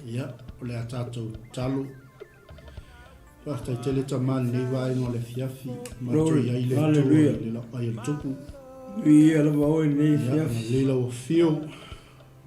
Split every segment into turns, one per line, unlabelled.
Ia, o le a tatou tatalo. Faafetai tele Tama i lenei vaega o le afiafi, matou i ai le Atua i le lapai o le Tupu.
Viia lava oe i lenei afiafi.
Ia, agalelei lau afio,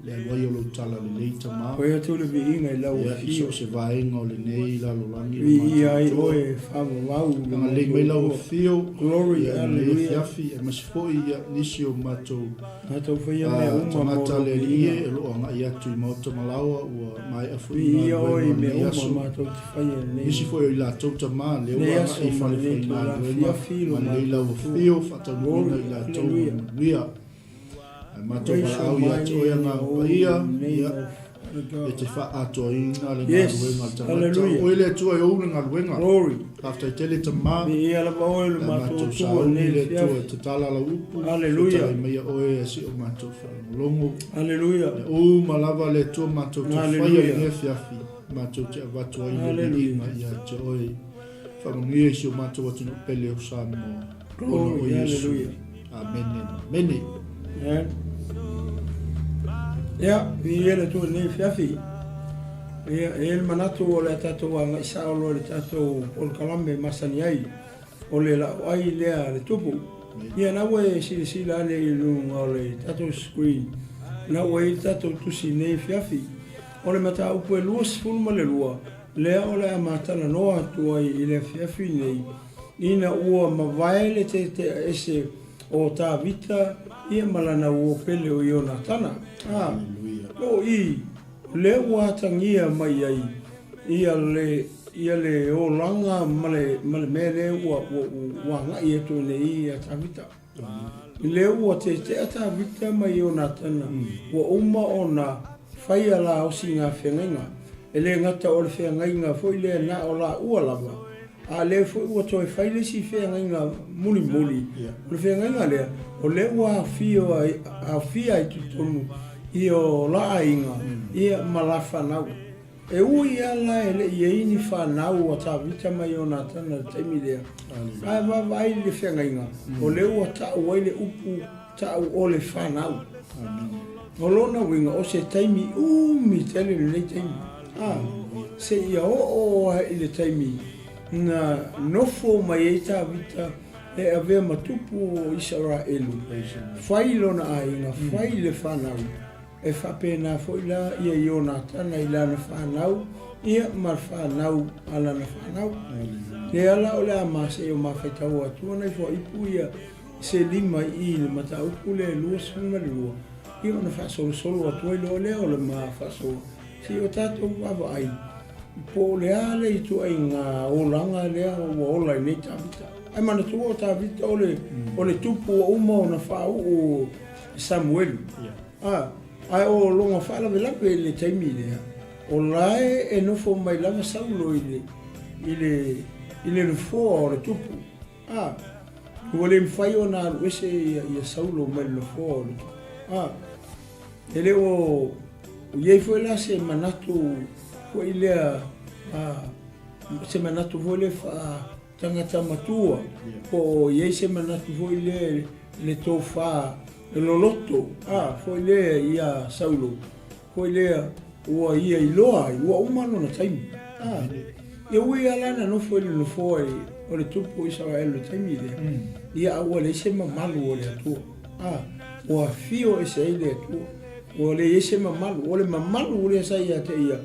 le alu ai o lou tala lelei Tama.
Fai atu le viiga i lau afio.
Ia, i so o se vaega o lenei lalolagi.
Viia ai oe e faavavau.
Agalelei mai lau afio.
Glory,
ia, i lenei afiafi, aemaise foi ia, nisi o matou
Matou faia mea uma mo
tagata
lou
le Alii
viiga.
e, o lo o agai atu i maota ma laoa, ua maea foi
Viia
galuega
oe i
o
mea
lenei
uma
aso.
matou te faia i lenei
Nisi foi o i latou tama, lea
lenei
ua
aso
agai i
ma
fale
lenei itula
faigaluega,
afiafi lo
ma lelei
matou
lau
Atua.
afio, faataunuuina
Glory,
i latou ma le
hallelujah.
manuia. Ae matou
Praise your
valaau ia te
mighty
oe Agaga
holy
Paia,
name,
ia,
O Father
e te
God.
faaatoaina le
Yes,
galuega a le tagata. O
hallelujah.
oe le Atua e ou le galuega.
Glory.
Faafetai tele Tama.
Viia lava oe lo
Le
matou
matou
Atua i
sauni
lenei
le Atua
afiafi.
e tatala lau upu,
Hallelujah.
fetalai maia oe e si o matou faalogologo.
Hallelujah.
Le uma lava le Atua matou te faia i
Hallelujah.
lenei afiafi, matou te avatu ai le
Hallelujah.
viiga ia te oe. Faamanuia i si o matou atunuu pele o Samoa. Ona o
Glory,
Iesu.
hallelujah.
Amene ma amene.
Amen. Ia, viia le Atua i lenei afiafi. Ia, e i ai le manatu o le a tatou agai sao loa i le tatou polokalame e masani ai, o le laoai lea a le Tupu. Ia, na ua e silasila ane i luga o le tatou screen, na ua i ai le tatou tusi i lenei afiafi. O le mataupu e 22, lea o le a ma talanoa atu ai i le afiafi nei, ina ua mavae le tetea ese o Tavita ia ma lana uo pele o Ionatana. A, o i, lea ua atagia mai ai ia le, ia le olaga ma le, ma le mea lea ua, ua, ua agai atu ai nei ia Tavita. Lea ua tetea Tavita ma Ionatana, ua uma ona faia la osiga feagaiga. E le gata o le feagaiga foi lea na o laua lava, a lea foi ua toe fai le isi feagaiga mulimuli. O le feagaiga lea, o lea ua aofia ai totonu ia o la aiga ia ma la fanau. E ui lava la e le i i ai ni fanau a Tavita ma Ionatana i le taimi lea, ae vaavaai i le feagaiga, o lea ua tau ai le upu tau o le fanau. O lona uiga, o se taimi umi tele lenei taimi, a, seia oo lava i le taimi na nofo mai ai Tavita e avea ma tupu o Isaraelu, fai lona aiga, fai le fanau. E faapena foi la ia Ionatana i lana fanau, ia ma le fanau a lana fanau. Lea la o le a ma seia ma faitau atu ona ifo ipu ia se lima i i le mataupu lea e 22, ia ona faasolosolo atu ai loa lea o le ma faasoa seia o tatou vaavaai po o le a le ituaiga olaga lea ua ola ai nei Tavita. Ae manatua o Tavita o le, o le tupu ua uma ona faauu Samuelu. A, ae o lona faalavelave i le taimi lea, o la e nofo mai lava Saulo i le, i le, i le nofoa o le tupu. A, ua le mafai ona alu ese ia, ia Saulo mai le nofoa o le tupu. A, e le o i ai foi la se manatu foi lea, a, se manatu foi lea faa Tagata matua, po o i ai se manatu foi lea i le tofa loloto, a, foi lea iā Saulo, foi lea ua ia iloa ai, ua uma lona taimi. A, e ui lava la na nofo i le nofoa o le tupu o Isaraelu i le taimi lea, ia a ua leai se mamalu o le Atua. A, ua afio ese ai le Atua, ua leai se mamalu, o le mamalu lea sa ia te ia,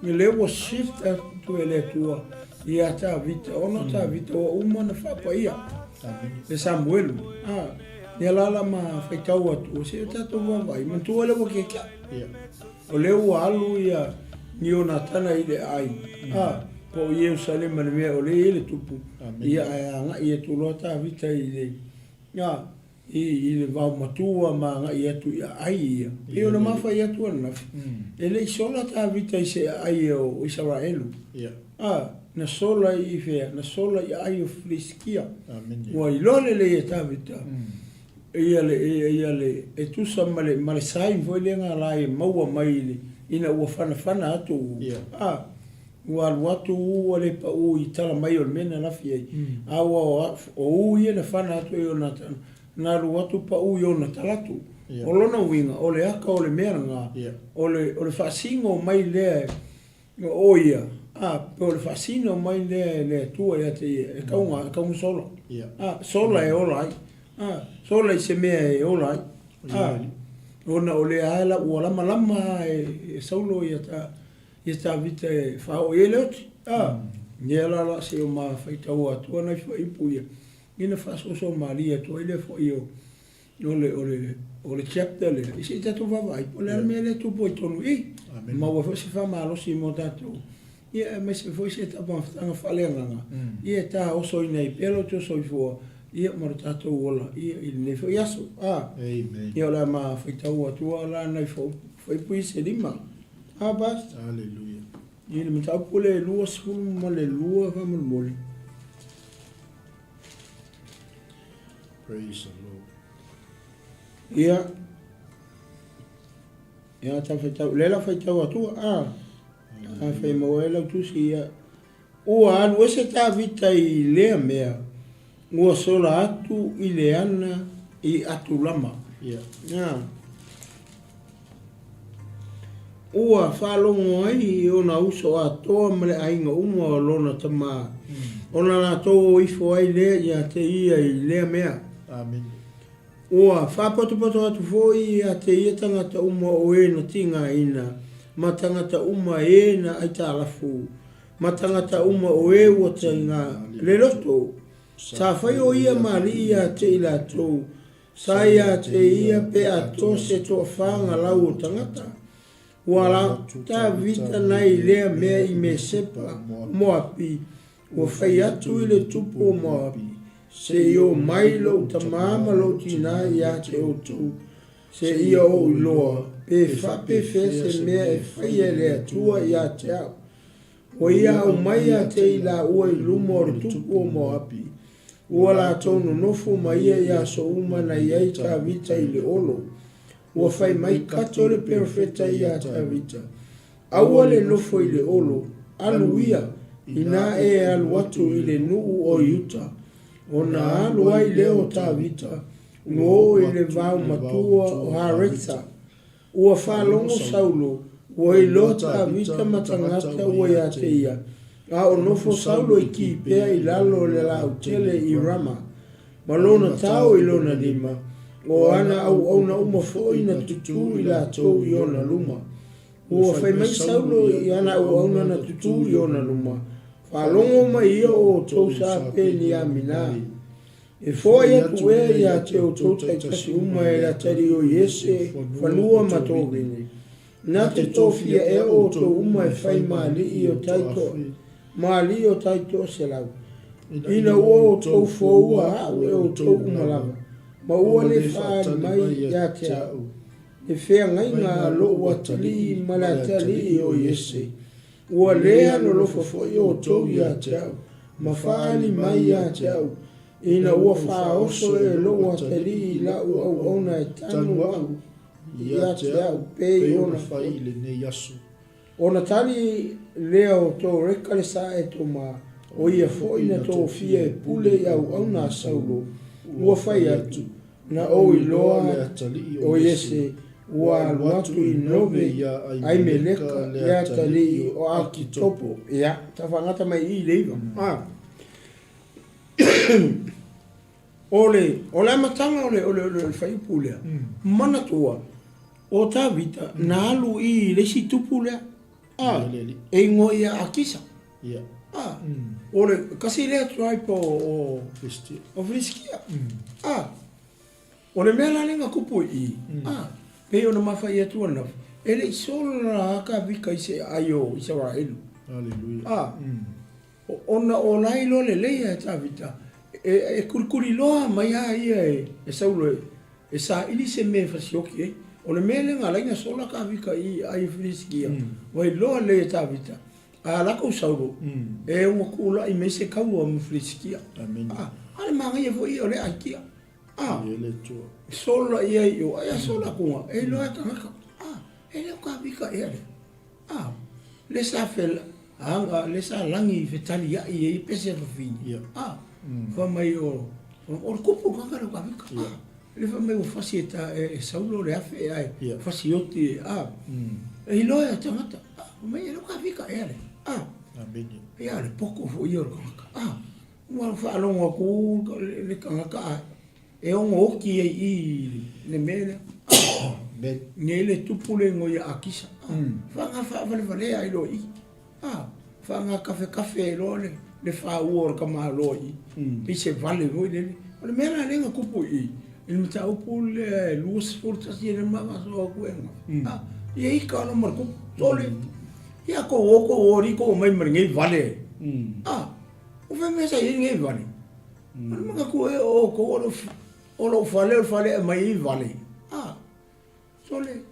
Lea ua shift atu e le Atua ia Tavita, ona o Tavita ua uma ona faapaia e Samuelu. A, ia la la ma faitau atu, se o tatou vaavaai, manatua lea ua keke'a. O lea ua alu ia Ionatana i le aai, a, po o Ierusalema i le mea o lea e i ai le tupu, ia ae agai atu loa Tavita i le, a, I, i le vaomatua ma agai atu i aai ia. Pei ona mafai atu ananafi, e le i sola Tavita i se aai o Isaraelu. A, na sola i fea? Na sola i aai o Filisitia. Ua iloa lelei e Tavita ia le, ia le, e tusa ma le, ma le sign foi lea na la e maua mai i le, ina ua fanafana atu, a, Ua alu atu ua le pau i tala mai o le mea na lafi ai, a ua o u ia na fana atu ai ona na alu atu pau i ona talatu. O lona uiga, o le aka o le mea lena, o le, o le faasino mai lea. O ia, a, pe o le faasino mai lea e le Atua ia te ia, e kauga, e kauga sola. A, sola e ola ai. A, sola i se mea e ola ai. A, ona o lea lava la ua lamalama lava e Saulo ia ta, ia Tavita e faaoo i ai le oti. A, ia la la se o ma faitau atu nai fuaiupu ia, ia na faasoasoa malie atu ai lea foi o, O le, o le, o le chapter lea, i se i tatou vaavaai, po o le a le mea lea e tupu ai totonu i i. Maua ai foi se faamalosi mo tatou, ia aemaise foi se taumafataga faaleagaga, ia e taosoina ai pea lo outou soifua, ia ma lo tatou ola, ia i lenei foi aso. A, ia o le a ma faitau atu lava la nai fuaiupu ia se lima. A, Pastor?
Hallelujah.
I le mataupu lea e 22 faamolemole.
Praise the Lord.
Ia. Ia ta faitau, le la faitau atu a. A fai mo e lau tusi ia. Ua alu ese Tavita i lea mea, ua sola atu i le ana i Atulama.
Ia.
Ia. Ua faalogo ai i ona uso atoa ma le aiga uma o lona tamā, ona latou o ifo ai lea ia te ia i lea mea.
Amene.
Ua faapatopato atu foi ia te ia tagata uma o e na tigaina, ma tagata uma e na aitalafu, ma tagata uma o e ua taiga le loto. Sa fai o ia ma alii ia te i latou, Sa ia te ia pe atoa se toafa lau o tagata. Ua ala Tavita nai lea mea i Mesepa, Moapi, ua fai atu i le tupu o Moapi, Se i o mai lou tamā ma lou tinā ia te outou, se ia ou iloa, pe faapefea se mea e faia e le Atua ia te au. Ua ia aumai ia te i laua i luma o le tupu o Moapi, ua latou nonofo ma ia i aso uma na i ai Tavita i le olo. Ua fai mai Kato le perofeta iā Tavita, Aua le nofo i le olo, alu ia, inā e alu atu i le nuu o Iuta. Ona alu ai lea o Tavita, ua oo i le vao matua o Haretha. Ua faalogo Saulo, ua iloa Tavita ma tagata ua ia te ia, a o nofo Saulo i Kipea i lalo o le lautele i Rama, ma lona tao i lona lima, o ana auauna uma foi na tutū i latou i ona luma. Ua fai mai Saulo i ana auauna na tutū i ona luma, Faalogo mai ia o outou sa Peniamina. E foai atu ea ia te outou taitasi uma e le atalii o Iese, fanua ma tovine. Na te tofia ea outou uma e fai ma alii o taitoa, ma alii o taitoa selau. Ina ua outou foua a'u e outou uma lava, ma ua le faaali mai ia te a'u le feagaiga a lo'u atalii ma le atalii o Iese. Ua le alolofa foi outou ia te au, ma faaali mai ia te au, ina ua faaoso e lou atalii i lau auauna e tanu au ia te au, pei ona
fai i lenei aso.
Ona tali lea o Toreka le Saetoma, o ia foi na tofia e pule i auauna a Saulo, ua fai atu, Na ou iloa o Iese ua alu atu i Nove Aimeleka le atalii o Akitopo. Ia, tafagata mai i i le iva. A. O le, o le amataga o le, o le, o le fuaiupu lea, manatua, o Tavita na alu i le isi tupu lea, a, e igoa ia Akisa.
Ia.
A, o le kasi lea tribe o,
o,
o Filistia. A, o le mea la lea na tupu i i, a, pei ona mafai atu ananafi, e le i sola la Tavita i se aai o Isaraelu.
Hallelujah.
A, ona o la e iloa lelei e Tavita, e, e kulikuli loa mai lava ia e, e Saulo e, e saili se mea e fasioki ai. O le mea lea na ala ai ona sola Tavita i aai o Filistia, ua iloa lelei e Tavita, A latou Saulo, e ono tulai mai se kaua ma Filisitia. A, a le manaia foi ia o lea aitia. A, sola ia i o, ai a sola atu e iloa e tagata. A, e le o Tavita ea lea. A, le sa fela, a, le sa lagi i fetali ai e pese fafine. A, fa mai o, o le kupu tagata le o Tavita. A, le fa mai ua fasi e, ta, e, e Saulo le afe e ai, fasi oti e, a, e iloa e tagata. Mai e lau ka fika ea le. Ah.
Amene.
Ia le poko fo ia o le kangaka. Ah. Ua faalogo atu le kangaka a e ono oki ai i le mea lea.
Amen.
Nei le tupu le ingoa ia Akisa. Ah. Whanga whaavalevale ai loa i. Ah. Whanga kafe kafe loa le le whāua o le kamāloa i. I se vale foi lele. O le mea la lea na kupu i. I le mataupu lea e 21 e le mavasoa atu e nga. Ah. Ia ika ona ma le kupu. Sole. Ia kou o kou o ri kou mai ma lenei vale. Ah. O fea mea sa i ai lenei vale? O le manatua ea o outou o o lou fale o le fale e aumai ai vale. Ah. Sole.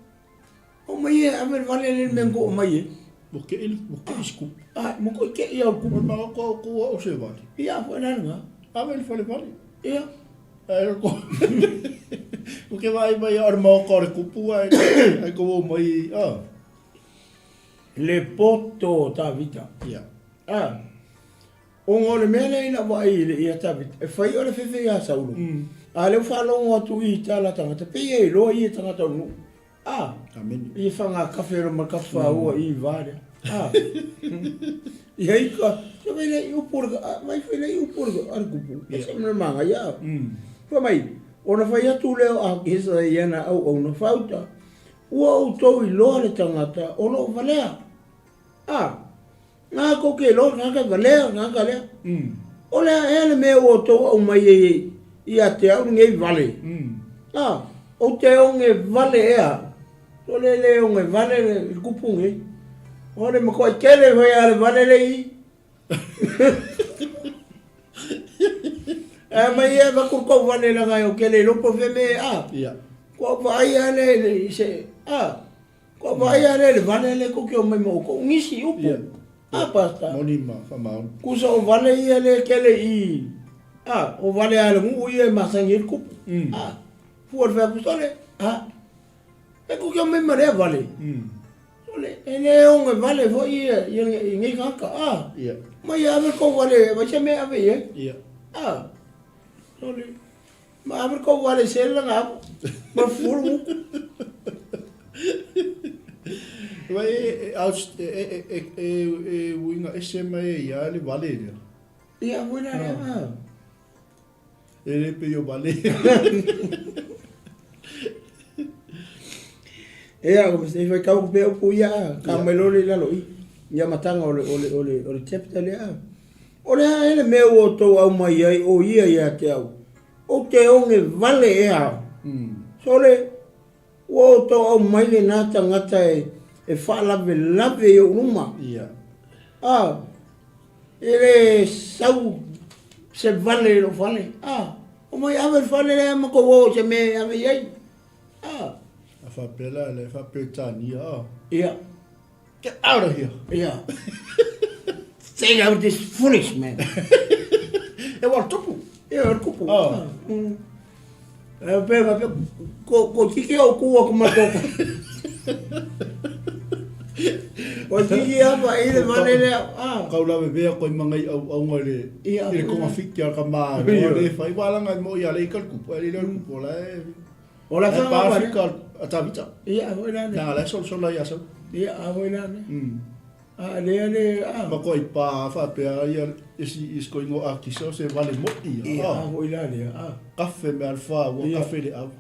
O mai e ave le vale le mea na tou aumai ai.
Ua kei ua kei se kupu.
Ah, mo koe kei au kupu.
O le mea ko ko au se vale.
Ia, foi la lena.
Ave le fale vale.
Ia.
Ai ko. Ko ke vai mai o le maoka o le kupu ai ai ko o mai ah.
Le poto o Tavita.
Ia.
Ah. Ona o le mea lea ina vaai i le ia Tavita, e fai o le fefe iā Saulo. A lea ua faalogo atu i tala tagata, pei e iloa ia tagata o le nuu. A,
Amene.
ia whanga kafe ro ma kafe whaua i vā lea. A, ia i ka, se mai lea i upu le, mai fai lea i upu le, a le kupu. E se mea manga ia. Fai mai, ona fai atu lea o Akisa i ana auauna whauta, ua outou iloa le tagata o loo valea. A, Ngā ko ke loa, ngā ka valea, ngā ka lea. O le a ea le mea ua outou aumai ai ia te au lenei vale. A, ou te oge vale ea, o le le oge vale le kupu nei. O le makuai tele fai a le vale le i. E mai e vaku kou vale langa e o kele i lopo fe me a.
Ia.
Kua vaai a le i se, a. Kua vaai a le le vale le ko ke o mai mo ko ngisi upu.
Ia.
A pasta.
Moni ma whamaoni.
Kusa o vale ia le kele i a o vale a le ngu ia e masangi le kupu. A fua le whea sole a e ko ke o mai marea vale. Sole e le onge vale fo ia ia i ngai kaka a.
Ia.
Mai ave ko vale vai se me ave ia.
Ia.
A sole Ma ave kou vale se langa apo. Ma furu.
Vai e e e e e e uinga ese mai e ia le vale lea.
Ia foi la lea.
E le pe yo vale.
Ea, ko se fai kau pe upu ia, ka mai lole i lalo i. Ia matanga o le o le o le o le chapter lea. O le a ea le mea ua outou aumai ai o ia ia te au? Ou te oge vale ea. Sole, ua outou aumai lenā tagata e, e faalavelave i ou luma.
Ia.
A, e le sau se vale i lou fale. A, omai ave le fale lea ma kou o se mea e ave i ai. A.
A faapea la le faa-Peretania, a.
Ia.
Get out of here!
Yeah. Take out this foolish man.
E wa tupu.
Ia, o le kupu.
Oh.
E pe pe ko ko tiki au ku aku ma ko. Ko tiki a pa i le vale le ah.
Kau lawe vea koe mangai au au ngai le
Ia.
i le konga fiti a ka ma
Ia.
le fai walanga mo ia le ikal kupu le le kupu la e
O la
e
whanga
pa
wale.
fika a tavita.
Ia, hoi la ne.
Nā la sol sol la ia sau.
Ia, a hoi la ne. A le le a.
Ma ko i pa fa pe a ia isi is ko ingo a kiso se vale mo ia.
Ia, a hoi la le a.
Kafe me alfa ua
Ia.
kafe le au.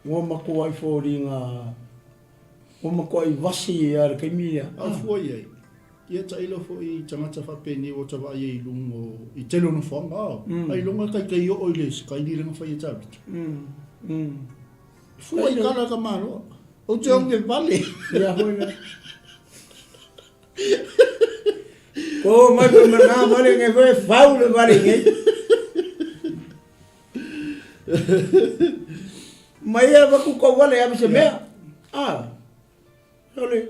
Ua matua i fōringa, ua matua i vasi ia le kaimi ia.
Au fua ia i. Ia tailo foi i tagata faapeni ua tavaai ai i luga o i tele o nofoaga a. Ai luga kai kai oo i le kai ni lenga fai e tavita. Fua i kala ka maloa. Ou te onge vale.
Ia hoi la. Ko mai ko mana vale nge foi fau le vale nge. Mai ia vaku ko vale a se mea. Ah. Sole.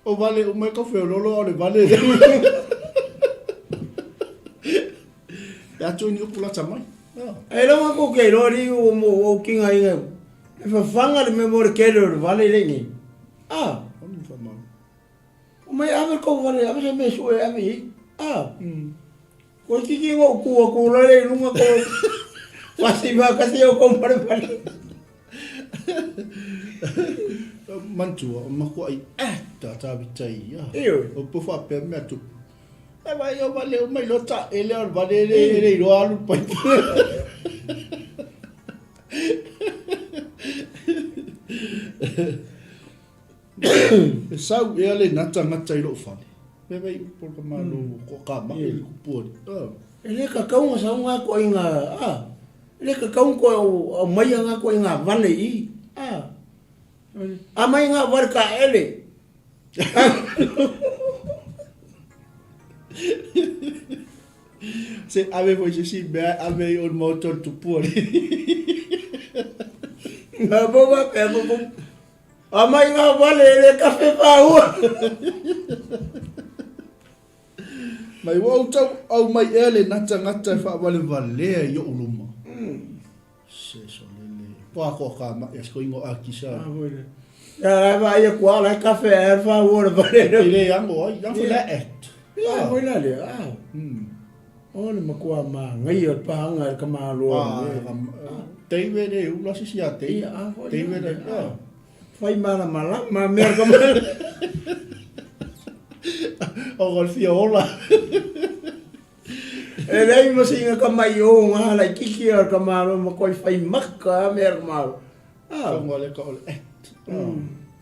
O vale o mai ka feololo o le vale. E atu ni upu lata mai. Ah.
E longa ko ke rori o mo o kinga inga. E whawhanga le me mo le kere o le vale le ni. Ah.
O ni whamau.
O mai ave ko vale ave se me sue ave i. Ah. Ko tiki ngo ku ko lale i lunga ko. Wasi va kasi o ko mare vale.
Mantua, o makua i Tavita i ia.
Ioe.
O po faapea mea tupu. E vai o vale o mai loa taele o le vale le le iloa alu le paipa. E sau ea lena tagata i lou fale. Me vai upu o le tamālo ko ka mai le kupu ali.
E le kakau nga sau nga koʻi nga a. E le kakau koe o au mai nga koʻi nga vale i a. A mai nga vale ka ele.
Se ave foi se isi mea ave i o le maota o le tupu ali.
Nga bo ba pe ko ko. A mai nga vale le kafe paua.
Mai ua ou tau au mai ea lena tagata e faavalevalea i oʻu luma. Se so lele. Pa ko ka ma es ko ingo a kisa.
Ah, foi le. Ya la va ia kua la kafe e fa ua le vale.
E le ango ai, na foi la et.
Ya foi la le. Ah. O le makua ma ngai o panga e ka malo.
Ah, teive le ula sisi a tei. Teive le. Ah.
Fai malamalama mea ka malo.
O ko fia ola.
E leai ma sina ka mai o ngā lai kiki o ka malo ma koi whai maka a mea ka malo.
Ah. Ka ngale ka ole et.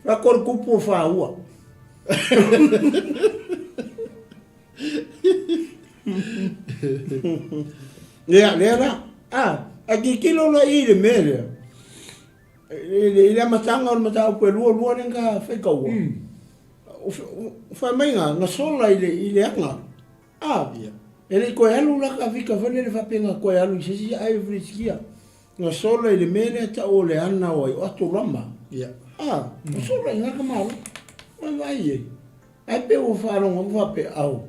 Fa kor kupu wha ua. Lea, lea la. Ah, a kikilo la i le mea lea. I le amataga o le mataupu e lualua lea na faikaua. O fai mai na sola i le aga. A, e le i toe alu la ka fika foi lele faapea na toe alu i se isi ae Filisitia. Na sola i le mea lea tau o le ana o ai o Atolama. A, na sola i na ka malo. Ua vaai ai. Ae pei ua faalogo atu faapea, au,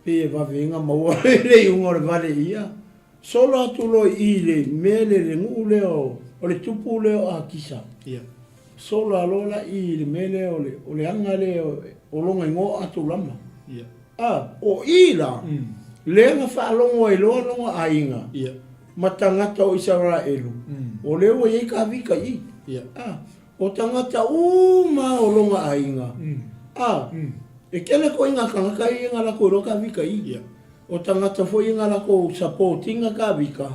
pei e vave ai na maua le iuga o le vale ia. Sola atu loa i i le mea lea, le nuu lea o, o le tupu lea o Akisa. Sola loa la i i le mea lea o le, o le aga lea o lona igoa o Atolama. A, o i la, lea na faalogo ai loa lona aiga ma tagata o Isaraelu, o lea ua i ai Tavita i i. A, o tagata uma o lona aiga, a, e tele koe i nga tagata ia na latou iloa Tavita i i. O tagata foi nga lakou supportinga Tavita,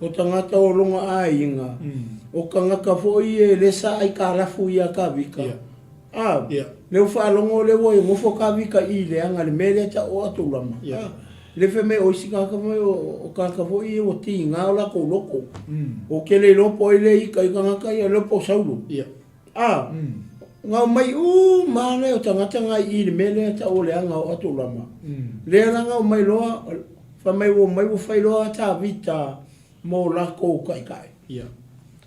o tagata o lona aiga, o tagata foi e le sa aikalafu ia Tavita. A, lea ua faalogo lea ua nofo Tavita i leaga le mea lea tau o Atolama. A, le fai mai o isi tagata fai mai o tagata foi ia ua tiga o latou loto. Ou te le iloa po o ai lea ita i tagata ia, le iloa po o Saulo. A, na omai uma lava lea o tagata na i i le mea lea tau o le aga o Atolama. Lea la na omai loa, fai mai ua omai ua fai loa Tavita mo lakou taitai.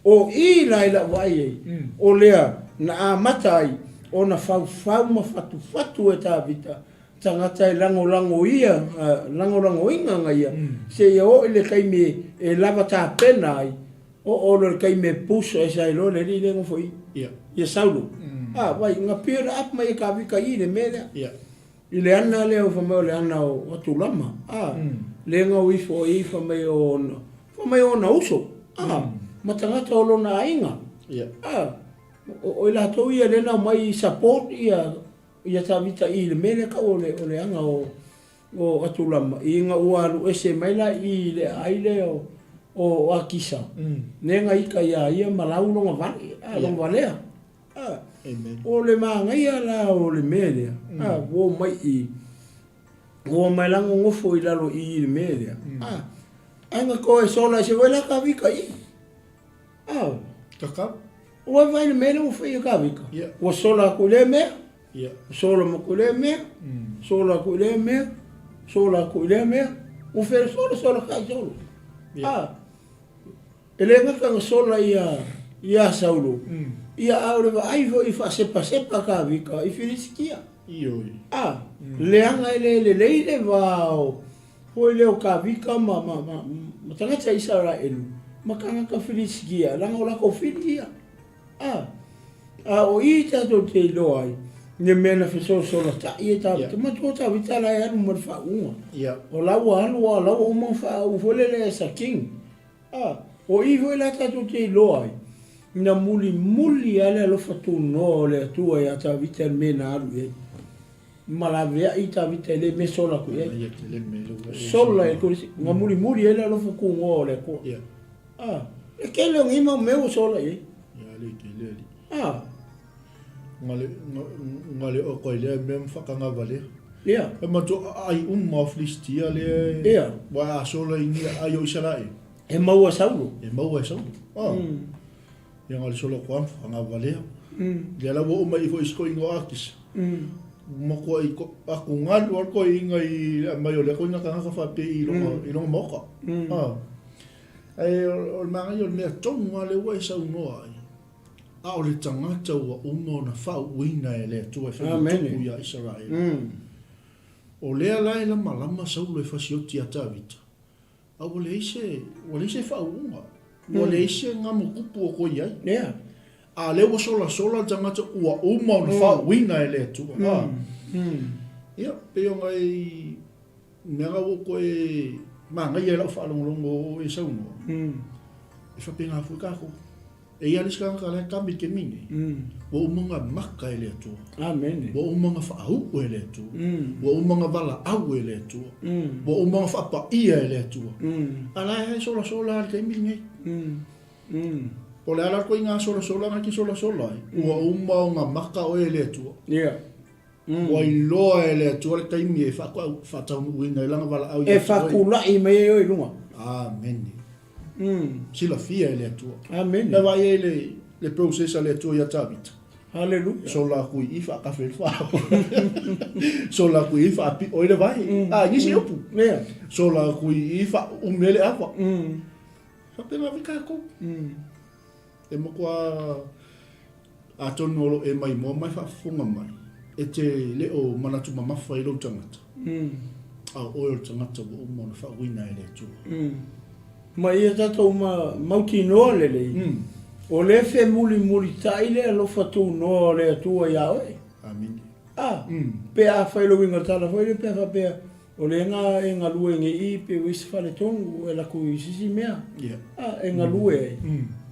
O i la i lau vaai ai, o lea na amata ai ona faufau ma fatufatu e Tavita tagata e lagolagoia, lagolagoina na ia, seia oo i le taimi e lava tapena ai, oo loa i le taimi e push ese ai loa le alii lea e nofo i i, ia Saulo. A, vai, na build up mai e Tavita i le mea lea. I le ana lea fai mai o le ana o Atulama, a, lea na o ifo ai fai mai o ona, fai mai o ona uso, a, ma tagata o lona aiga, a, o i latou ia lea na omai i support ia, ia Tavita i le mea lea tau o le, o le aga o, o Atulama, ina ua alu ese mai la i le aai lea o, o Akisa, lea na ita ia ia ma lau lona vale, a, lona valea. A, o le manaia la o le mea lea, a, ua omai i, ua omai la nonofo i lalo i i le mea lea, a, ae na toe sola ese foi la Tavita i i. A.
Kakau.
Ua vaai le mea lea ua fai e Tavita. Ua sola atu i lea mea, sola ma atu i lea mea, sola atu i lea mea, sola atu i lea mea, ua fea sola sola kai solo. A. E le gata na sola ia iā Saulo, ia a o le vaai foi i faasepasepa Tavita i Filisitia.
Ioe.
A, leaga e le lelei le va o foi lea o Tavita ma, ma, ma, ma tagata Isaraelu ma tagata Filisitia, leaga o latou fili ia. A, a o i tatou te iloa ai, le mea na fesolasolatai e Tavita. Matua Tavita la e alu ma le faauuga. O la ua alu a o la ua uma ona faauu foi lele as a king. A, o i foi la tatou te iloa ai, Na mulimuli lava le alofa tunoa o le Atua ia Tavita i le mea na alu i ai. Ma laveai Tavita i lea mea sola atu i ai. Sola i le Na mulimuli ai le alofa tunoa o le Atua. Ah, e tele o nei mau mea ua sola i ai. Ah.
Nga le oko i lea mea ma whakangavalea.
Ia.
E matua ai uma o Filistia lea.
Ia.
Wa a sola i ni ai o Isarae.
E maua e Saulo.
E maua e Saulo. Oh. Ia nga le sola koa whakangavalea. Ia la ua uma i fo isko ingo akis. Ma koa i aku ngalu al koe inga i mai o le koe inga kangaka whape i longa, i longa moka. Ah. Ai o le manga i o le mea tonu a le ua e saunoa ai. A o le tagata ua uma ona faauuina e le Atua e fai ma tupu iā Isaraelu. O lea la e lamalama Saulo e fasioti iā Tavita, a ua leai se, ua leai se faauuga, ua leai se gamukupu o koe i ai. A lea ua solasola le tagata ua uma ona faauuina e le Atua. A. Ia, pei ona e mea la ua koe manaia i lau faalogologo o e saunoa, e faapena foi tatou. E i ai le isi tagata la e kami i le taimi lenei, ua uma ona maka e le Atua.
Amene.
Ua uma ona faauu e le Atua. Ua uma ona valaau e le Atua. Ua uma ona faapaia e le Atua. A la e solasola lava i le taimi lenei. Po o le a la le ituaiga solasolaga e te solasola ai, ua uma ona maka oe e le Atua.
Ia.
Ua iloa e le Atua le taimi e faataunuuina ai lana valaau ia te
oe. E
faatulai
mai ai oe i luga.
Amene. Silafia e le Atua.
Amene.
E vaai ai le process a le Atua ia Tavita.
Haleluia.
Sola aku i i faakafe i le fao. Sola aku i i faapio i le vai. A, i nisi upu.
Yeah.
Sola aku i i faaume le ava. Faapena foi tatou. E matua atonu o lo o e maimoa mai faafofoga mai, e te le o manatu mamafa i lou tagata, a o oe o le tagata ua uma ona faauiina e le Atua.
Ma ia tatou mautinoa lelei, o lea femulimulitai le alofa tunoa o le Atua iā oe.
Amene.
A, pe afai lou uiga tala foi lea pe a faapea, O le ga e galue nei i pe ua i se faletonu e laku i se isi mea a e galue ai.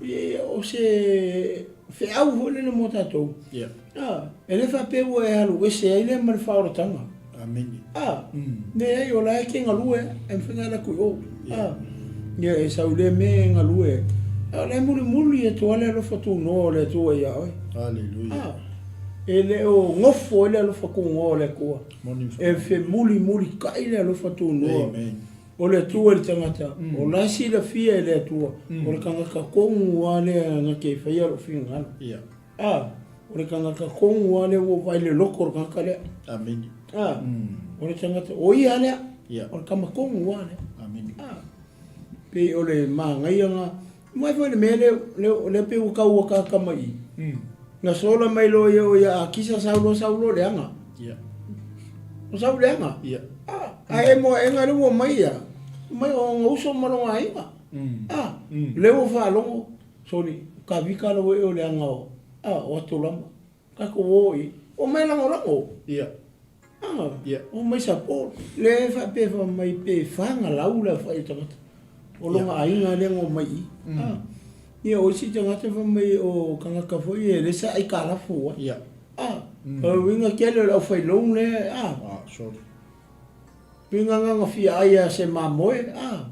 Ia o se feau foi lele mo tatou. A e le faapea ua e alu ese ai lea ma le faaolataga.
Amene.
A leai o la e te galue e mafai ona e laku i o. A ia e sau i lea mea e galue ai. A o la e mulimuli atu lava le alofa tunoa o le Atua ia oe.
Haleluia.
A e le o gofo ai le alofa tunoa o le Atua. E femulimulitai le alofa tunoa o le Atua i le tagata, o la e silafia e le Atua, o le tagata tonu lava lea na te faia lou finagalo. A, o le tagata tonu lava lea ua ou vaai i le loto o le tagata lea. A, o le tagata, o ia lea, o le tama tonu lava lea. A, pei o le manaia lena. Mai foi le mea lea, lea pei ua tau akaka mai i. Na sola mai loa ia o ia Akisa sau loa sau loa leaga.
Ia.
O sau leaga.
Ia.
Ah, ae mo aega le ua mai ia. Mai o ona uso ma lona aiga. Ah, le ua faalogo, soli, ka vika lo e o leaga o, ah, o Atolama. Tatou o i, o mai lagolago.
Ia.
Ah,
Ia.
o mai support. Le faapea fa mai pe fagalau le aofai o tagata. O lona aiga lea na omai i. Ah. Ia o isi tagata fai mai o tagata foi e le sa aitalafu ai.
Ia.
Ah. O le uiga tele o le aufai loan lea, ah.
Ah, sorry.
Uiga na na fia ai a se mamoe, ah.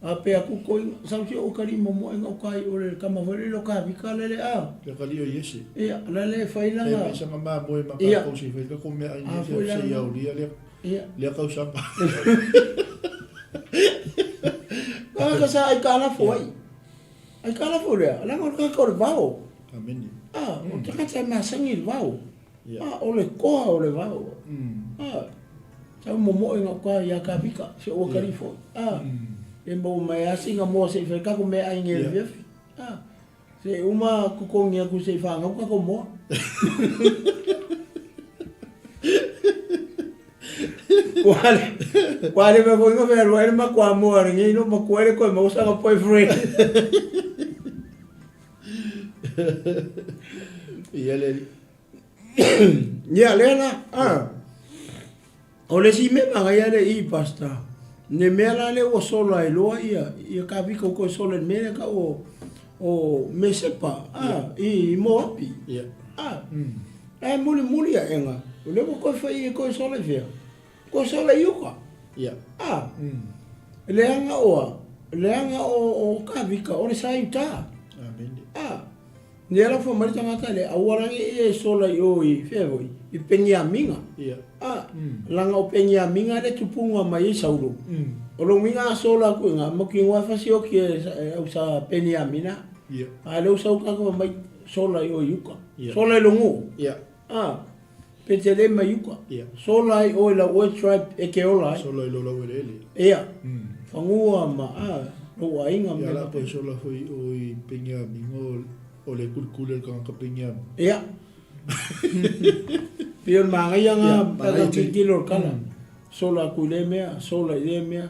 A pe aku koi sau si o kali momo e ngau kai o le kama foi le lo ka vika le le a.
Ia kali o iese.
Ia, la le fai
la.
E
mai sanga ma moe ma ka kau si fai ka ko mea ai ni se se ia ulia le.
Ia.
Le kau sanga.
Ka ka sa ai ka la fo ai. Ai ka la fo le. La ngo ka ko le vao.
Amene.
A, o te ka ta ma sangi le vao. A, o le koa o le vao. A, sau momoe ngau ka ia ka vika, se ua kali foi. A, e mau mai a singa moa se i whai kako mea ai nge le fiafi. A, se uma kukongi aku se i whangau kako moa. Wale, wale me ko ingo me ruere ma kwa moa re ngi no ma kuere ko mo sa boyfriend.
Ia le
Ia, lea la, a. O le isi mea magaia le i, Pastor, le mea la lea ua sola ai loa ia, ia Kavika ua toe sola i le mea lea tau o, o Mesepa, a, i Moapi. A, ae mulimuli aʻega, o lea ua toe fai e toe sola i fea? Toe sola i uka. A, leaga o a? Leaga o Kavika, o le sa i uta. A, lea la ua fai mai le tagata lea, aua la ne i e sola i o i fea foi? I Peniamina. A, leaga o Peniamina le tupuga mai ai Saulo. O lona uiga a sola atu i ina, mautinoa e fasioki e au sa Peniamina. A o lea ua sau le tagata fai mai, sola i o i uka. Sola i lou nuu. A, Petelema i uka. Sola ai oe i lau oe tribe e ke ola ai.
Sola i lou laueleele.
Ia, fanua ma, a, lou aiga ma
mea. Ia la pe sola foi i o i Peniamina o le kulikuli o le tagata Peniamina.
Ia. Pei o le manaia na pe a tilotilo i le tala, sola atu i lea mea, sola i lea mea.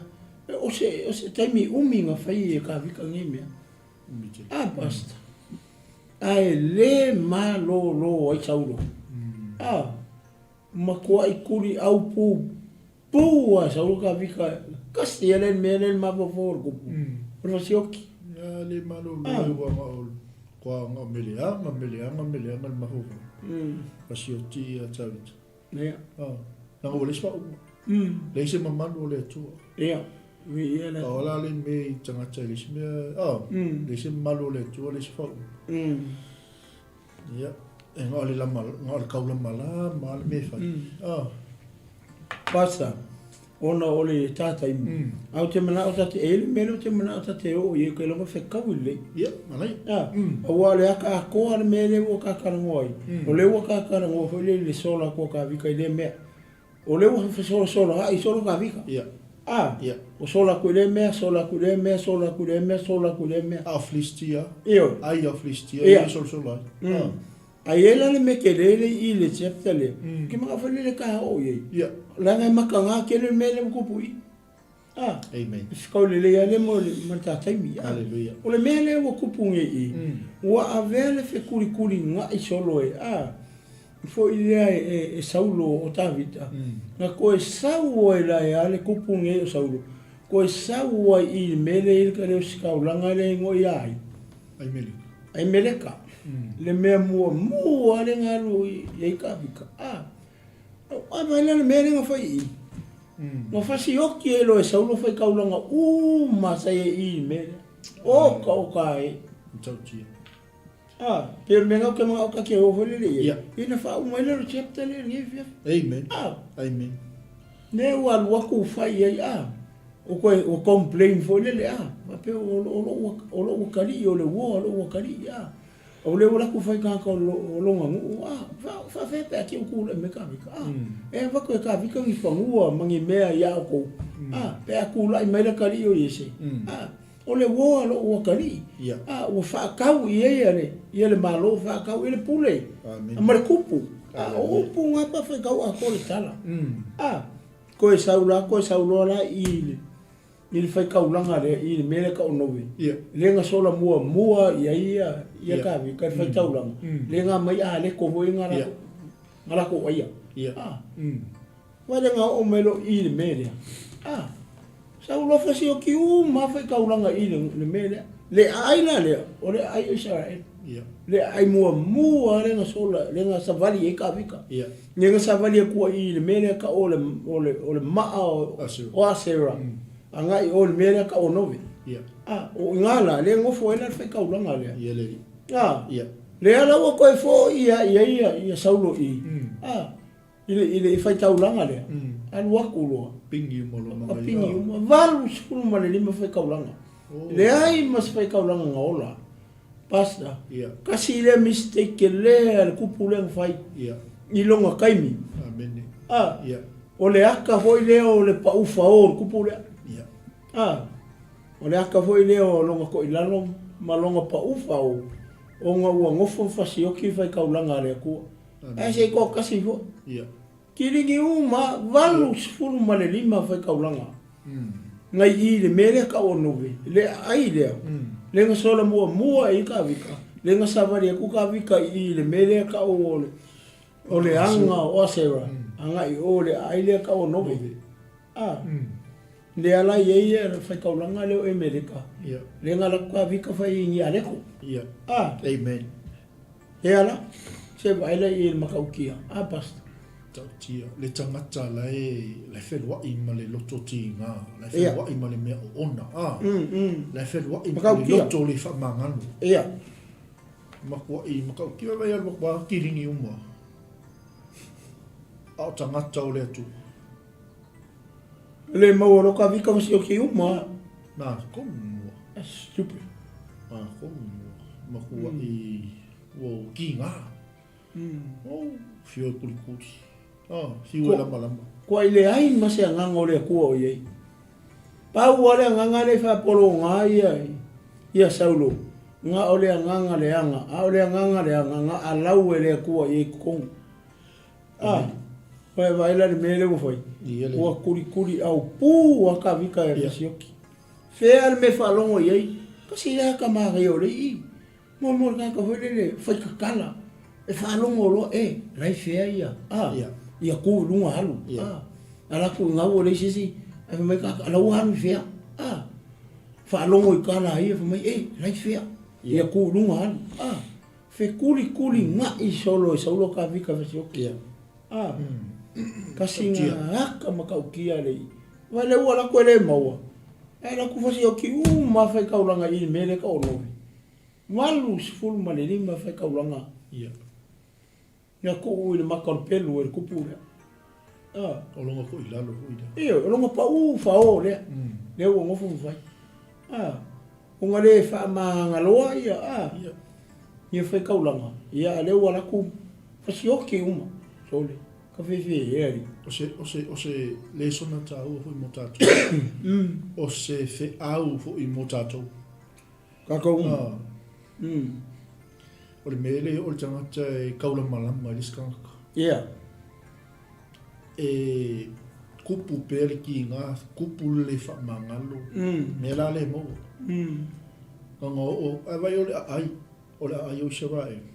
O se, o se taimi umi na fai e Kavika nei mea. A, Pastor. Ae le malolo ai Saulo. A, matuai tuli au pu pu a Saulo Kavika, kasi e le mea le mafaufau o le tupu. O le fasioki.
A le malolo ai ua na o kua na o meleaga, meleaga, meleaga le mafaufau. Fasioki ia Tavita.
Ia.
A, langa ua leai se faaupuga. Leai se mamalu o le Atua.
Ia. Viia le
Atua. O la le mea i tagata i le isi mea, oh, leai se mamalu o le Atua, leai se faaupuga. Ia, e na o le lama, na o le kaulama la ma le mea e fai. Oh.
Pastor, ona o le tā taimi, a ou te manao ta te, e i ai le mea lea ou te manao ta te oo i ai, kai lava fekau lelei.
Ia, manaia.
A, aua o le aka atoa le mea lea ua kakalanoa ai, o lea ua kakalanoa foi lea i le sola atu a Kavika i lea mea. O lea ua fesolasola ai solo Kavika.
Ia.
A,
Ia.
ua sola atu i lea mea, sola atu i lea mea, sola atu i lea mea, sola atu i lea mea.
A o Filistia.
Ioe.
Ai o Filistia,
Ia.
ia solasola ai. A.
A i ai la le mea tele lea i le chapter lea, ke maka foi lele ka oo i ai.
Ia.
Leaga e makaga tele le mea lea ua tupu i i. A.
Amen.
E fekau lelei lava lea mo le, ma le ta taimi. A.
Hallelujah.
O le mea lea ua tupu nei i i, ua avea le fekulikuliga'i solo e, a, foi lea e, e Saulo o Tavita, na toe sau ai la e a le tupu nei o Saulo, toe sau ai i le mea lea i le leo sikaulaga lea e igoa ia ai?
Aimeleka.
Aimeleka. Le mea muamua lea na alu i ai Tavita. A, a vaai la le mea lea na fai i i. Na fasioki ai loa e Saulo faitaulaga uma sa i ai i le mea lea. Oka oka e.
Matautia.
A, pei o le mea lena ou te manao ta te o foi lele i ai. Ia na faauma ai lea o le chapter lea i lenei afiafi.
Amen.
A.
Amen.
Lea ua alu atu fai ai, a, o koe ua complain foi lele, a, faapea o, o, o, o lou atalii, o le uo a lou atalii, a. O lea ua alu atu fai tagata o, o lona nuu, a, faafefea pe a te i ua tulai mai Kavika, a, e avatu e Kavika ni fanua ma ni mea ia outou, a, pe a tulai mai le atalii o Iese, a, o le uo a lou atalii, a, ua faatau i ai ia le, ia le Malo, faatau i ai le pule, ma le kupu, a, o upu na pe a faitau atoa le tala, a, toe sau la, toe sau loa la i le, i le faitaulaga lea, i le mea lea e tau o Norway, lea na sola muamua i ai ia, ia Kavika i le faitaulaga, lea na aumai aleko foi na latou, na latou aia. A, vaai lea na oo mai loa i le mea lea, a, sau loa fasioki uma lava faitaulaga i le mea lea. Le aai la lea, o le aai o Isaraelu. Le aai muamua lea na sola, lea na savali ai Kavika. Lea na savali atu ai i le mea lea tau o le, o le, o le maa o o Asera, agai i o i le mea lea tau o Nove. A, o i ina la, lea e nofo ai la le faitaulaga lea. A, lea la ua toe foi lava i ai ia, ia Saulo i, a, i le, i le faitaulaga lea, alu atu loa.
Pingi uma loa ma nai
Pingi uma, 85 faitaulaga. Leai ma se faitaulaga na ola. Pastor, kasi lea mistake tele a le kupu lea na fai i lona taimi.
Amene.
A, o le aka foi lea o le pau fao o le kupu lea. A, o le aka foi lea o lona toilalo ma lona pau fao, ona ua nofo ma fasioki faitaulaga a le Atua. Ae se i toatasi foi. Kiligi uma, 85 faitaulaga nai i le mea lea tau o Nove, le aai lea, le na sola muamua i Kavika, le na savali atu Kavika i i le mea lea tau o le, o le aga o Asera, agai i o le aai lea tau o Nove. A. Le ala i ai ia faitaulaga lea o Emeleka.
Ia.
Le nga laku ka vika fai i aleko.
Ia.
Ah.
Amen.
E ala, se vaai la i le matautia. Ah, pastor.
Tautia, le tagata la e la e feloai ma le loto tiga, la e feloai ma le mea oona, a, la e feloai ma le loto le faamagalo.
Ia.
Makuai matautia vai alu atu a kiligi uma. A o tagata o le Atua.
Le maua loa ka vika ma sioki uma.
Na tonu mua.
That's stupid.
Na tonu mua. Makuai ua kiga. Oh, fio e kulikuli. Ah, fiu e lamalama.
Kua i leai ma se agaga o le Atua o i ai. Pau lava le agaga lea i faapologa ia ia Saulo, na o le agaga leaga, a o le agaga leaga na alau e le Atua i ai i totonu. A, ua e vaai la i le mea lea ua fai? Ua kulikuli aupu lava Kavika e Fisioki. Fea le mea e faalogo i ai? Kasi lea ka manaia o le ii. Mo mo le tagata foi lele fai tatala e faalogo loa e la e fea ia a ia tu i luga alu a ala atu i gau o leai se isi ae fai mai tagata la ua alu i fea a faalogo i tala a ia fai mai e la e fea ia tu i luga alu a fekulikuli ga'i solo e Saulo Kavika Fesioki a kasi ga aka matautia le Vai le ua laku e le maua ae laku fasioki uma faitaulaga i le mea lea ka onovi. 85 faitaulaga.
Ia.
Ia tuu i le maka o le pelu e le kupu lea.
Ah. O longa ko i lalo foi lea.
Ioe, o longa pau fao lea. Lea ua nofo ma fai. Ah. O nga le faamagaloa ia, ah.
Ia.
Ia faitaulaga. Ia a lea ua laku fasioki uma. Sole. Ka fefe e ali.
O se, o se, o se lesona tāua foi mo tātou. O se feau foi mo tātou.
Kākou uma.
Ah. O le mea lea o le tagata e kaulamalama i le isi tagata.
Ia.
E kupu pea le kiga, kupu le le faamagalo. Mea la le maua. Aga o, ae vaai o le aai, o le aai o Isaraelu.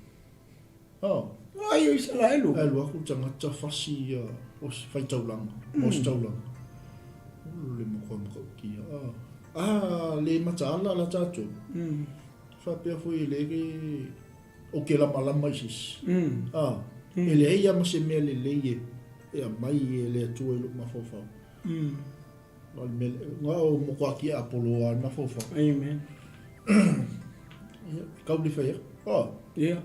Oh.
Ai o Isaraelu.
Ae alu atu le tagata fasi ia o se faitaulaga, mo se taulaga. O le matua matautia. Ah, ah le mataala la tatou. Faapea foi e le o ke lamalama i se isi. Ah, e leai lava ma se mea lelei e e aumai e le Atua i lou mafaufau. O le mea, na o matua tiapolo lava le mafaufau.
Amen.
Ia, kau le fai atu. Oh.
Ia.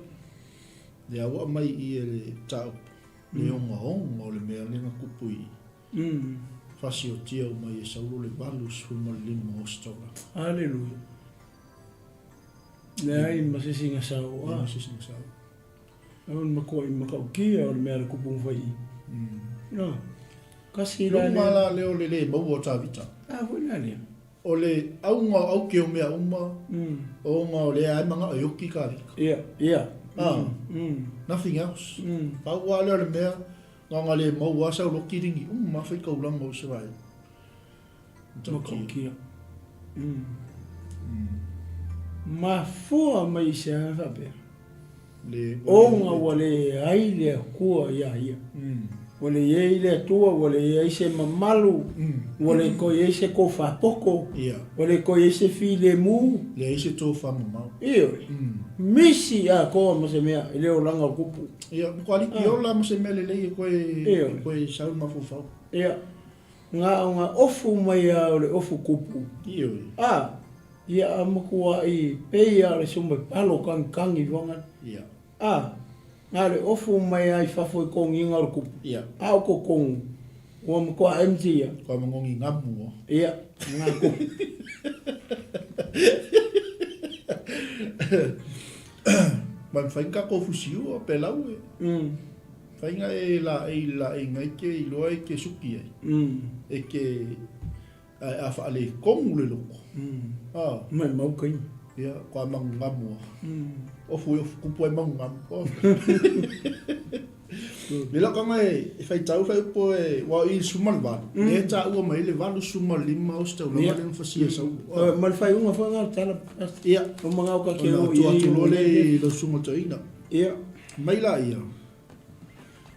Lea ua aumai i i e le mataupu, le ogaoga o le mea lea na tupu i fasiotia uma ai e Saulo le 85 o ositaulaga.
Aleluia. Leai ma se isi na sau.
Leai ma se isi na sau.
O le matua i matautia o le mea a le kupu na fai i. No. Kasi
la lea. Luga la lea o le le maua o Tavita.
A foi la lea.
O le auga o auke o mea uma, ona o lea e manao e oki Tavita.
Ia, ia.
Ah. Nothing else. Pau lava lea o le mea, na ona le maua lava sau loa kiligi uma lava faitaulaga o Isaraelu.
Matautia. Mafua mai i se aga faapea? Ona ua leai le Atua ia ia. Ua leai le Atua, ua leai se mamalu, ua le toe i ai se tofa poto, ua le toe i ai se filemu.
Leai se tofa mamao.
Ioe. Misi atoa ma se mea i le olaga o le tupu.
Ia, matua aliki ola ma se mea lelei e toe sau i le mafaufau.
Ia. Na ona ofu mai lava o le ofu kupu.
Ioe.
A, ia a matuai pei lava o le suma palo kagikagi faga.
Ia.
A, na o le ofu mai lava i fafo i kogiga o le kupu.
Ia.
A o totonu, ua matua empty ia.
Kua magogi ngamu.
Ia, nga kupu.
Ma mafai ona tatou fusiua pelau e. Faiga e laei laeiga e ke iloa e ke suki ai. E ke ae a faaletonu le loko. A.
Mai mau kaimi.
Ia, kua magugamu a. Ofu e ofu kupu ai magugamu. Le lakaga e faitau fai upu e ua i le 18. Lea e taua mai ai le 85 o se taulaga lea na fasia e Saulo.
Ma le faaiuga foi lena o le tala.
Ia.
O manao ka ke
o i. Ona atu loa lea i lau susuga toeaina.
Ia.
Mai laia.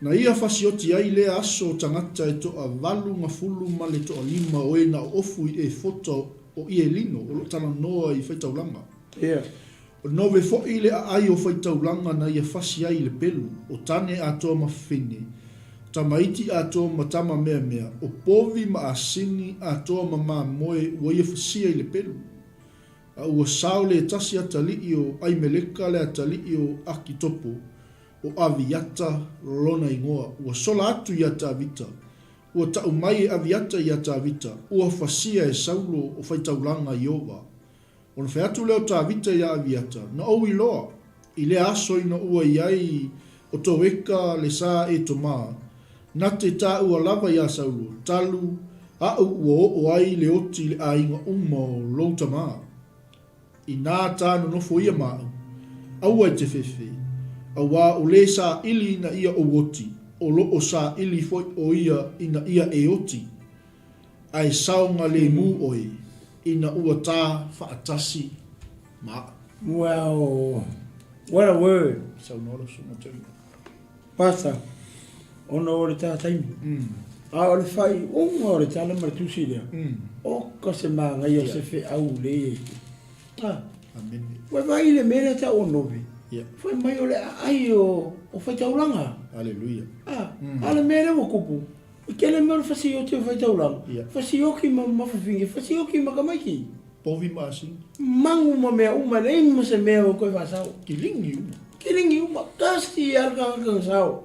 Na ia fasioti ai lea aso o tagata e toavalu gafulu ma le toalima o e na oofu i efota o Ielino o loo talanoa i faitaulaga.
Ia.
O nove foʻi le aai o faitaulaga na ia fasi ai i le pelu, o tane atoa ma fafine, o tamaiti atoa ma tama meamea, o povi ma asini atoa ma mamoe ua ia fasia i le pelu. A ua sao le tasi atalii o Aimeleka le atalii o Akitopo, o Aviata lona igoa, ua sola atu iā Tavita, ua taʻu mai e Aviata iā Tavita, ua fasia e Saulo o faitaulaga i Ova. Ona fai atu lea o Tavita iā Aviata, Na ou iloa, i lea aso ina ua i ai o Toeka le sa e Tomā, na te tāua lava iā Saulo, talu aʻu ua oo ai le oti i le ʻāiga uma o lou tamā. Inā tā nonofo ia ma aʻu, aua e te fefe, auā o lē saʻili ina ia ou oti, o loo saʻili foi ʻo ia ina ia e oti, a e saogalēmū ʻoe, ina ua tā faʻatasi ma aʻu.
Well, what a word.
Saunoa lau susuga Tony.
Pastor, ona o le tā taimi. A o le faaiuga o le tala ma le tusi lea, oka se māngaia o se feau le ia i te. Ah.
Amene.
Ua vaai i le mea lea tau o Novi.
Yeah.
Fai mai o le aai o, o faitaulaga.
Hallelujah.
Ah, a le mea lea ua kupu, i tele mea o le fasioti o faitaulaga.
Yeah.
Fasioki ma, ma fafine, fasioki ma tamaiti.
Povi ma asini.
Magu ma mea uma, leai ma se mea o koe faasao.
Kiligi uma.
Kiligi uma, kasi a le tagata sao.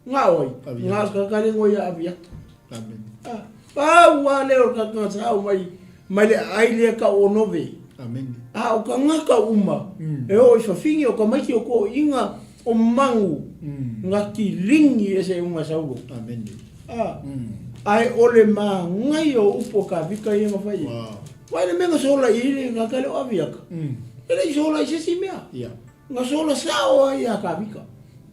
Nga oi, nga kakale ngoi a aviata.
Amen.
Ah, pau a lea o le tagata sao mai, mai le aai lea ka o nove.
Amen.
A o ka ngaka uma, e o i fafine o tamaiti o toʻiga o magu, nga kiligi e se uma saulo.
Amen.
Ah, ae o le magaia o upu o Kavika ia na fai ai.
Wow.
Vai le mea na sola i le ngaka le o Aviaka. E le i sola i se isi mea.
Ia.
Na sola sao ai ia Kavika.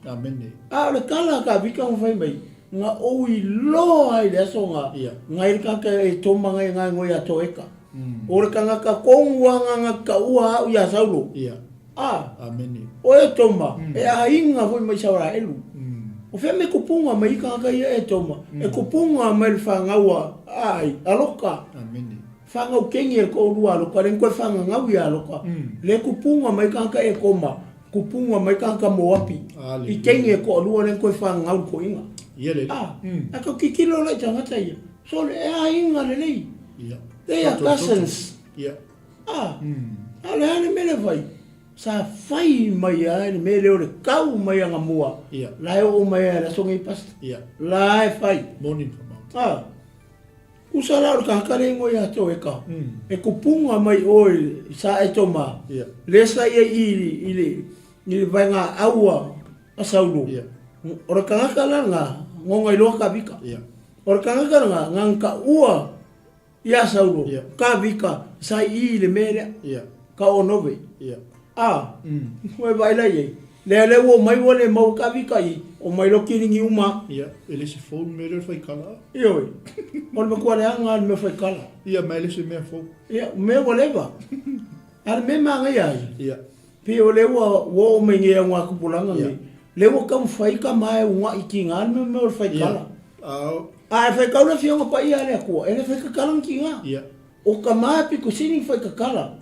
Amene.
A o le tala a Kavika na fai mai, na ou iloa ai le aso nga,
Ia.
ngai le tagata e toma ngai ngai ngoi a Toeka. O le tagata tonu a nga nga taua au ia Saulo.
Ia.
A.
Amene.
O e toma, e aiga foi mai Sauraelu. O fea me kupunga mai i tagata ia e toma, e kupunga mai le fanau a ai, aloka.
Amene.
Fanau kengi e ko lua aloka, le koe fangangau ia aloka. Le kupunga mai tagata e koma, kupunga mai tagata Moapi. I kengi e ko lua le koe fangangau ko inga.
Ia le.
A, a ko kikilo le tagata ia. So le e aiga lelei.
Ia.
They are cousins.
Ia.
A, a le a le mea le fai? Sa fai mai a le mea lea o le kau mai a nga mua.
Ia.
La e oo mai a le aso nei pastor.
Ia.
La e fai.
Moni ma whamau.
A, usa la o le kahaka le ingoa ia te eka. E kupunga mai oe i sa e toma.
Ia.
Le sa ia i, i le, i le vaenga aua a Saulo.
Ia.
O le tagata la nga, ngonga iloa ka vika.
Ia.
O le tagata la nga, nga ka ua Iā Saulo,
Ia.
ka vika, sa i i le mea lea,
Ia.
ka onove.
Ia.
A, ua e vaai la i ai, lea lea ua omai ua le maua ka vika i, omai loa kiligi uma.
Ia, e le se fou le mea lea o le faikala.
Ioe, o le matua leaga le mea faikala.
Ia, ma e le se mea fou.
Ia, mea ua leva. A le mea e magaia ai.
Ia.
Pei o lea ua ua oo mai nei au ngā tupulaga
Ia.
nei, lea ua taumafai ka ma e ugaʻi tiga le mea o le faikala.
Ia. A o.
A e faikau le Afioga Paia a le Atua, e le faikakala ni tiga.
Ia.
O ka ma e pito sili ni faikakala,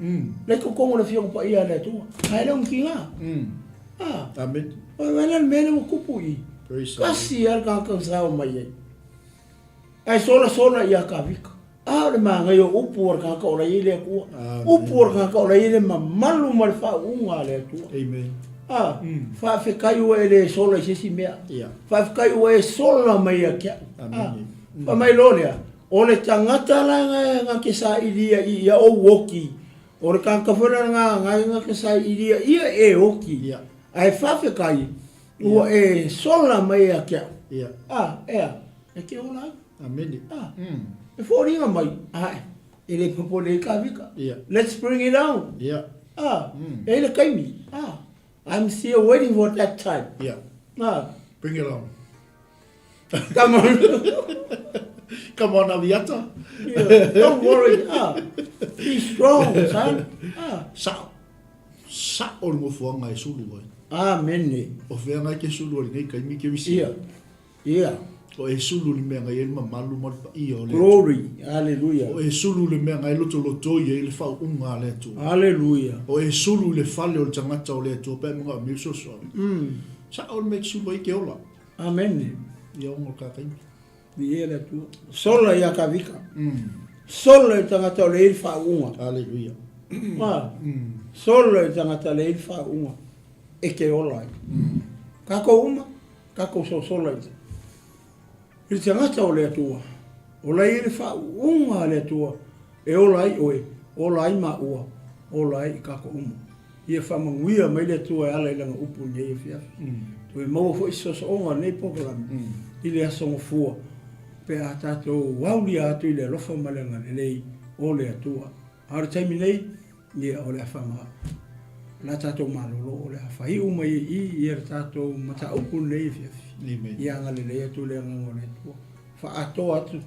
le totonu o le Afioga Paia a le Atua, a e le o ni tiga. A.
Amen.
O le mea lea ua tupu i i.
Praise the Lord.
Kasi lava le tagata na sao mai ai. Ae sola sola iā Kavika. A o le magaia o upu o le tagata o la i ai le Atua.
Amen.
Upu o le tagata o la i ai le mamalu ma le faauuga a le Atua.
Amen.
A, faafetai ua e le sola i se isi mea.
Ia.
Faafetai ua e sola mai ia te au.
Amen.
A, fai mai loa lea, o le tagata la nga, nga te sailia i ia ou oki, o le tagata foi la nga, nga, nga te sailia ia e oki.
Ia.
Ae faafetai ua e sola mai ia te au.
Ia.
A, ea, e te ola ai.
Amene.
A, e foliga mai, ae, e le popole ai ka vika.
Ia.
Let's bring it on.
Ia.
A, e ai le taimi. A, I'm still waiting for that time.
Ia.
A.
Bring it on.
Come on.
Come on, Aviata.
Yeah. Don't worry. Ah, be strong, son. Ah.
Sao. Sao le nofoaga e sulu ai.
Amene.
O feagai ke sulu o lenei taimi kerisiano.
Ia. Ia.
O e sulu i le mea na i ai le mamalu ma le paia o le Atua.
Glory. Aleluia.
O e sulu i le mea na e lotolotoi ai le faauuga a le Atua.
Aleluia.
O e sulu i le fale o le tagata o le Atua pe a manaomia le fesoasoani. Sao le mea e te sulu ai ke ola.
Amene.
Ia ono le ta taimi.
Viia le Atua. Sola ia Kavika. Sola i le tagata o le i le faauuga.
Aleluia.
Sola i le tagata o le i le faauuga e te ola ai. Tatou uma, tatou sosola i le tagata o le Atua. O la e i ai le faauuga a le Atua e ola ai oe, ola ai maua, ola ai i tatou uma. Ia faamanuia mai le Atua e ala i lana upu i lenei afiafi. Toe maua foi se soosooga o lenei polokalame i le aso Gafua pe a tatou aulia atu i le alofa ma le agalelei o le Atua. A o le taimi nei, ia o le a faama o le a tatou malolo, o le a faiu mai ai i i le tatou mataupu lenei afiafi. Ia agalelei atu le agaga o le Atua. Faaatoa atu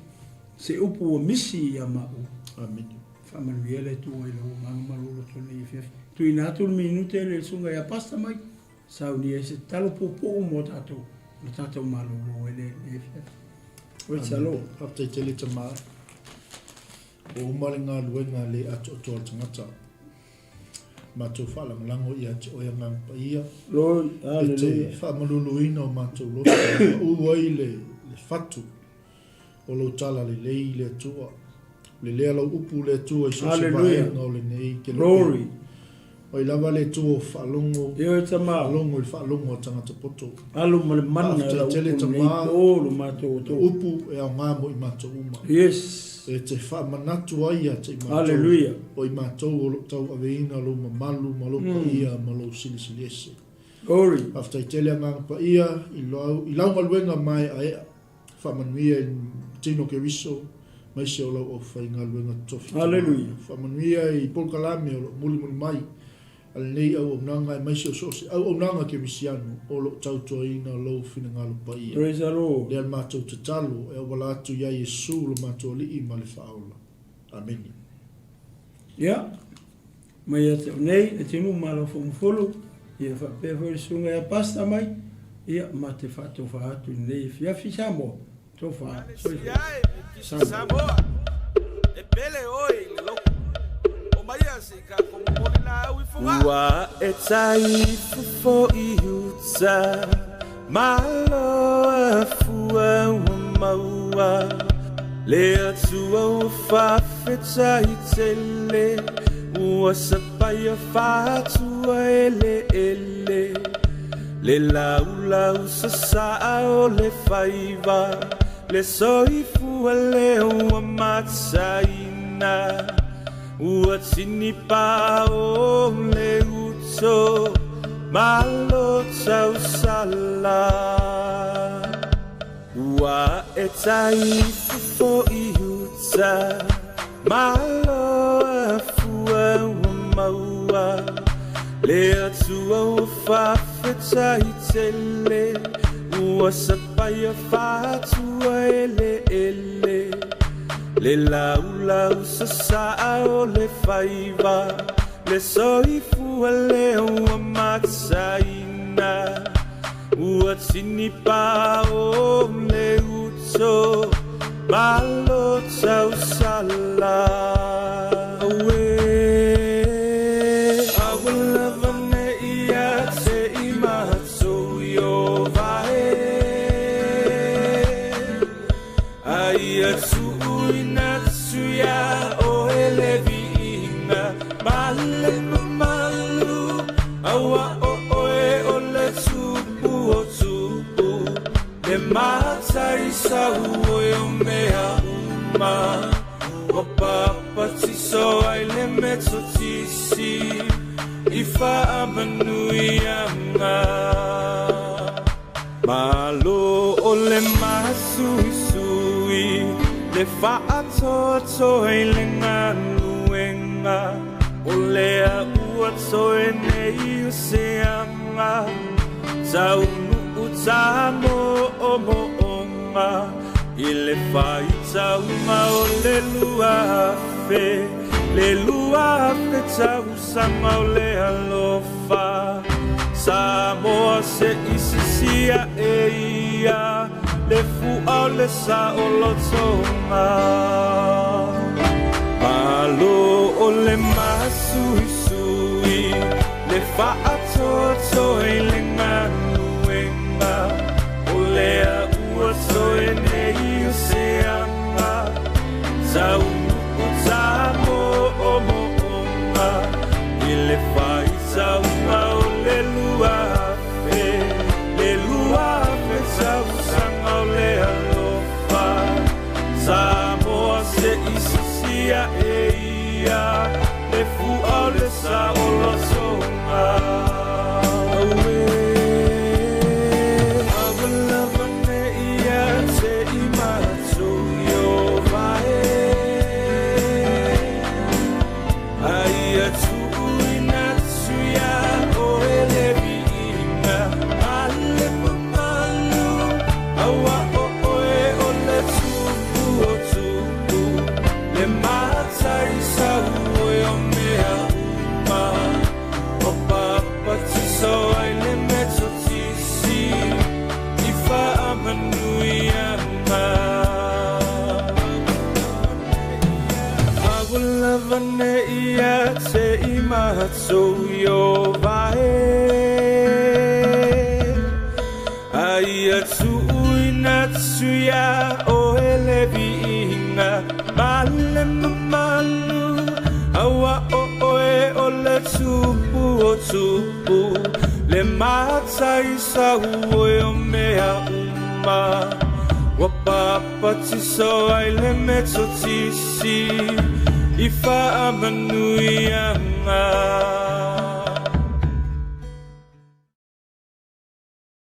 se upu ua misi ia maua.
Amene.
Faamanuia le Atua i lou agaga ma lou loto i lenei afiafi. Tuuina atu le minute le susuga ia Pastor Mike, saunia ai se tatalo puupuu mo tatou, o le tatou malolo ai lea i lenei afiafi. Praise the Lord.
Faafetai tele tama. Ua uma le galuega le atoatoa o le tagata. Matou faalagolago ia te oe Agaga Paia.
Lord,
E te
hallelujah.
faamaluluina o matou loto e pau ai le fatu o lou tala lelei le Atua. Le lea lau upu le Atua i so o se vaega o lenei ke
Glory.
Mai lava le Atua o faalogo.
Ioe tama.
Faalogo i le faalogo a tagata poto.
Alu ma le mana e lau upu lenei po lo matou Atua.
Upu e aoga mo i matou uma.
Yes.
E te faamanatu ai ia te i matou.
Hallelujah.
O i matou o loo tauaveina lou mamalu ma lou paia ma lou silisili ese.
Glory.
Faafetai tele Agaga Paia i lau i lau galuega maeaea. Faamanuia i tino Keriso maise o lau aufaigaluega totofi tama.
Hallelujah.
Faamanuia i polokalame o lo o mulimuli mai a lenei auaunaga aemaise o so o se auaunaga Kerisiano o lo o tautuaina lou finagalo paia.
Praise the Lord.
Lea le matou tatalo e auala atu ia Iesu lo matou Alii ma le Faaola. Amene.
Ia, mai ia te au nei, le tinu ma lau foumafulu, ia faapea foi le susuga ia Pastor mai, ia ma te faatofa atu i lenei afiafi Samoa, tofa soifua. Samoa.
Ua e tai fofo i uta, malo a fua ua maua, le Atua ua faafetai tele, ua sapaia faatua eleele, le laulau sasaa o le faiva, le soifua lea ua mataina, ua tinipa o le uto, malo tausala. Ua e tai fofo i uta, malo a fua ua maua, le Atua ua faafetai tele, ua sapaia faatua eleele, le laulau sasaa o le faiva, le soifua lea ua mataina, ua tinipa o le uto, malo tausala. Aue, aua lava ne ia te i matou i o vae, ai a tuuina atu ia oe le viiga, ma le mamalu, aua o oe o le tupu o tupu, le matai sau oe o mea uma, ua papatiso ai le metotisi, i faamanuiaga. Malo o le masuisui, le faatoatoa i le galuega, o lea ua toe nei o seaga, taunuu ta moomooga, i le faitauga o le 2000, le 2000 tausaga o le alofa. Samoa se isisia e ia le fua o le saolotoga. Malo o le masuisui le faatoatoa i le galuega o lea ua toe nei o seaga taunuu tamoomooga i le faitauga o le 2000, le 2000 tausaga o le alofa. Samoa se isisia e ia le fua o le saolotoga. Auē, lavalava nei ia te i matou Ieova e, aia tuuina atu iā oe le viiga ma le mamalu, auā o oe o le Tupu o tupu, le Mataisau oe o mea uma, ua papatiso ai le Metotisi i faamanuiaga. A ua lava nei ia te i matou Ieova e, aia tuuina atu iā oe le viiga ma le mamalu, auā o oe o le Tupu o tupu, le Mataisau oe o mea uma, ua papatiso ai le Metotisi i faamanuiaga.